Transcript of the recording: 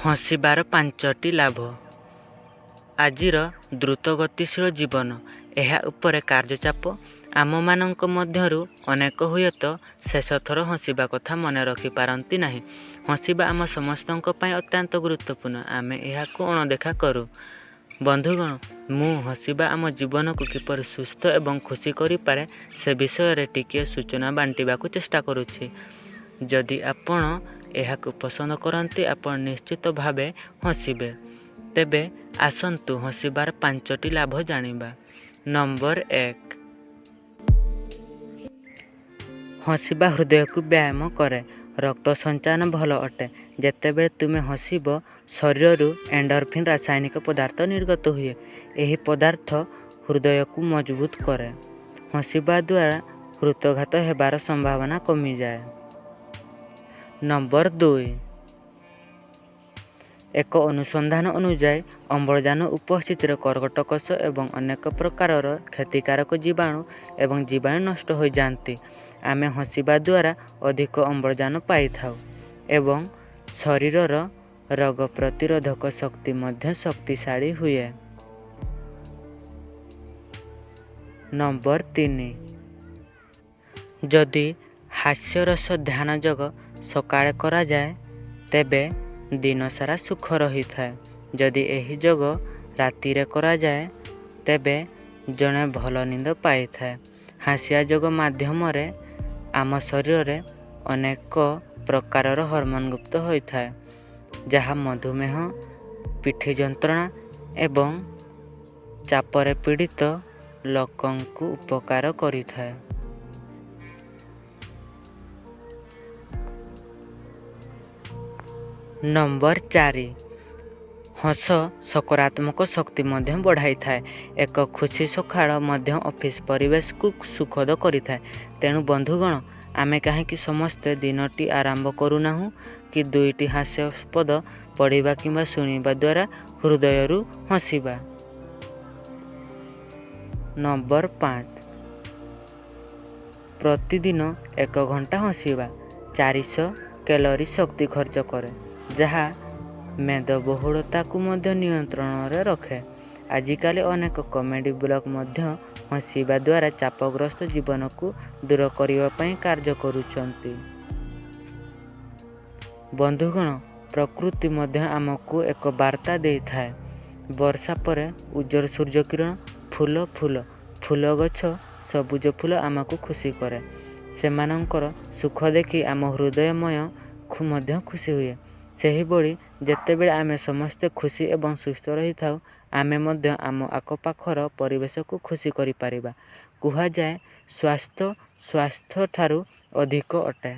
ହସିବାର 5ଟି ଲାଭ। ଆଜିର ଦ୍ରୁତ ଗତିଶୀଳ ଜୀବନ, ଏହା ଉପରେ କାର୍ଯ୍ୟ ଚାପ, ଆମମାନଙ୍କ ମଧ୍ୟରୁ ଅନେକ ହୁଏତ ଶେଷ ଥର ହସିବା କଥା ମନେ ରଖିପାରନ୍ତି ନାହିଁ। ହସିବା ଆମ ସମସ୍ତଙ୍କ ପାଇଁ ଅତ୍ୟନ୍ତ ଗୁରୁତ୍ୱପୂର୍ଣ୍ଣ, ଆମେ ଏହାକୁ ଅଣଦେଖା କରୁ। ବନ୍ଧୁଗଣ, ମୁଁ ହସିବା ଆମ ଜୀବନକୁ କିପରି ସୁସ୍ଥ ଏବଂ ଖୁସି କରିପାରେ ସେ ବିଷୟରେ ଟିକିଏ ସୂଚନା ବାଣ୍ଟିବାକୁ ଚେଷ୍ଟା କରୁଛି। ଯଦି ଆପଣ ଏହାକୁ ପସନ୍ଦ କରନ୍ତି, ଆପଣ ନିଶ୍ଚିତ ଭାବେ ହସିବେ। ତେବେ ଆସନ୍ତୁ ହସିବାର 5ଟି ଲାଭ ଜାଣିବା। ନମ୍ବର 1। ହସିବା ହୃଦୟକୁ ବ୍ୟାୟାମ କରେ। ରକ୍ତ ସଞ୍ଚାଳନ ଭଲ ଅଟେ। ଯେତେବେଳେ ତୁମେ ହସିବ, ଶରୀରରୁ ଏଣ୍ଡୋର୍ଫିନ୍ ରାସାୟନିକ ପଦାର୍ଥ ନିର୍ଗତ ହୁଏ। ଏହି ପଦାର୍ଥ ହୃଦୟକୁ ମଜବୁତ କରେ। ହସିବା ଦ୍ୱାରା ହୃଦଘାତ ହେବାର ସମ୍ଭାବନା କମିଯାଏ। ନମ୍ବର 2। ଏକ ଅନୁସନ୍ଧାନ ଅନୁଯାୟୀ, ଅମ୍ଳଜାନ ଉପସ୍ଥିତିରେ କର୍କଟ କୋଷ ଏବଂ ଅନେକ ପ୍ରକାରର କ୍ଷତିକାରକ ଜୀବାଣୁ ଏବଂ ଜୀବାଣୁ ନଷ୍ଟ ହୋଇଯାଆନ୍ତି। ଆମେ ହସିବା ଦ୍ୱାରା ଅଧିକ ଅମ୍ଳଜାନ ପାଇଥାଉ ଏବଂ ଶରୀରର ରୋଗ ପ୍ରତିରୋଧକ ଶକ୍ତି ମଧ୍ୟ ଶକ୍ତିଶାଳୀ ହୁଏ। ନମ୍ବର 3। ଯଦି ହାସ୍ୟରସ ଧ୍ୟାନ ଯୋଗ ସକାଳେ କରାଯାଏ, ତେବେ ଦିନସାରା ସୁଖ ରହିଥାଏ। ଯଦି ଏହି ଯୋଗ ରାତିରେ କରାଯାଏ, ତେବେ ଜଣେ ଭଲ ନିଦ ପାଇଥାଏ। ହାସ୍ୟ ଯୋଗ ମାଧ୍ୟମରେ ଆମ ଶରୀରରେ ଅନେକ ପ୍ରକାରର ହରମୋନ୍ ଗୁପ୍ତ ହୋଇଥାଏ, ଯାହା ମଧୁମେହ, ପିଠି ଯନ୍ତ୍ରଣା ଏବଂ ଚାପରେ ପୀଡ଼ିତ ଲୋକଙ୍କୁ ଉପକାର କରିଥାଏ। ନମ୍ବର 4। ହସ ସକାରାତ୍ମକ ଶକ୍ତି ମଧ୍ୟ ବଢ଼ାଇଥାଏ। ଏକ ଖୁସି ସକାଳ ମଧ୍ୟ ଅଫିସ ପରିବେଶକୁ ସୁଖଦ କରିଥାଏ। ତେଣୁ ବନ୍ଧୁଗଣ, ଆମେ କାହିଁକି ସମସ୍ତେ ଦିନଟି ଆରମ୍ଭ କରୁନାହୁଁ କି ଦୁଇଟି ହାସ୍ୟାସ୍ପଦ ପଢ଼ିବା କିମ୍ବା ଶୁଣିବା ଦ୍ୱାରା ହୃଦୟରୁ ହସିବା। ନମ୍ବର 5। ପ୍ରତିଦିନ 1 ଘଣ୍ଟା ହସିବା 400 କ୍ୟାଲୋରି ଶକ୍ତି ଖର୍ଚ୍ଚ କରେ, ଯାହା ମେଦବହୁଳତାକୁ ମଧ୍ୟ ନିୟନ୍ତ୍ରଣରେ ରଖେ। ଆଜିକାଲି ଅନେକ କମେଡି ବ୍ଲଗ୍ ମଧ୍ୟ ହସିବା ଦ୍ୱାରା ଚାପଗ୍ରସ୍ତ ଜୀବନକୁ ଦୂର କରିବା ପାଇଁ କାର୍ଯ୍ୟ କରୁଛନ୍ତି। ବନ୍ଧୁଗଣ, ପ୍ରକୃତି ମଧ୍ୟ ଆମକୁ ଏକ ବାର୍ତ୍ତା ଦେଇଥାଏ। ବର୍ଷା ପରେ ଉଜ୍ଜ୍ୱଳ ସୂର୍ଯ୍ୟକିରଣ, ଫୁଲ, ଫୁଲ, ଫୁଲ ଗଛ, ସବୁଜ ଫୁଲ ଆମକୁ ଖୁସି କରେ। ସେମାନଙ୍କର ସୁଖ ଦେଖି ଆମ ହୃଦୟମୟ ମଧ୍ୟ ଖୁସି ହୁଏ। ସେହିଭଳି ଯେତେବେଳେ ଆମେ ସମସ୍ତେ ଖୁସି ଏବଂ ସୁସ୍ଥ ରହିଥାଉ, ଆମେ ମଧ୍ୟ ଆମ ଆଖପାଖର ପରିବେଶକୁ ଖୁସି କରିପାରିବା। କୁହାଯାଏ, ସ୍ୱାସ୍ଥ୍ୟ ସ୍ୱାସ୍ଥ୍ୟଠାରୁ ଅଧିକ ଅଟେ।